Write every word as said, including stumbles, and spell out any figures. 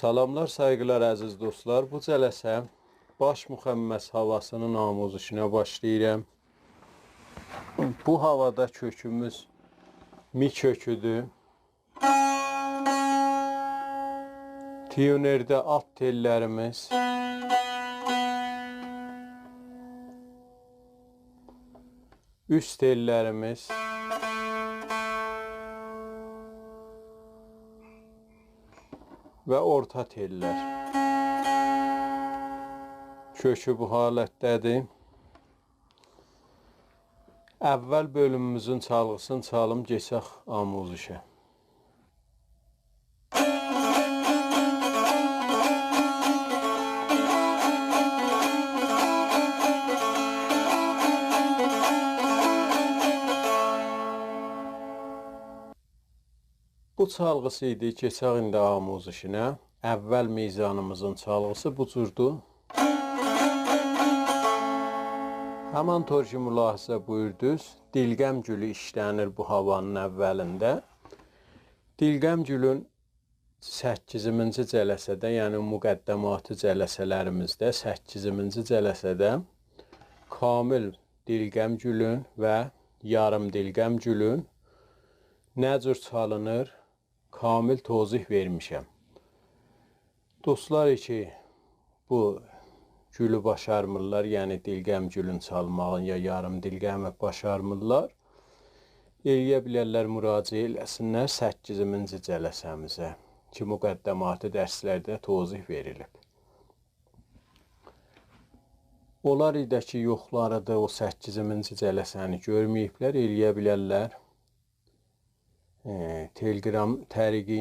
سلاملار، سایغیلار، عزیز دوستلار. بو جلسه باش مخمس هاواسینین آموزشینه باشلاییرام. بو هاوادا کؤکوموز می کؤکودور. تیونرده آلت تئللریمیز، اوست تئللریمیز و اورتا تئللر. کؤکو بو حالتده‌دیر. اول بؤلوموموزون چالغیسینی چالیم، کئچک آموزشه. بو چالغیسی ایدی، کئچک ایندی آموزشینه. اول میزانیمیزین چالغیسی بو جوردور. همان‌طور کی ملاحظه بویوردونوز، دیلغم گولو ایشله‌نیر بو هاوانین اولینده. دیلغم گولون سککیزیمینجی جلسه‌ده، یعنی مقدماتی جلسه‌لریمیزده سککیزیمینجی جلسه‌ده کامل دیلغم گولون و یاریم دیلغم گولون نه جور چالینیر، کامل توضیح وئرمیشم. دوستلار کی بو گولو باشارمیرلار، یعنی دیلغم گولون چالماغین یا یاریم دیلغمی باشارمیرلار، ائلیه بیلرلر مراجعه ائله‌سینلر سککیزیمینجی جلسه‌میزه کی مقدماتی درسلرده توضیح وئریلیب. اونلار دا کی یوخلاریدیر، او سککیزیمینجی جلسه‌نی گؤرمه‌ییبلر، ائلیه بیلرلر، ائ، تلگرام طریقی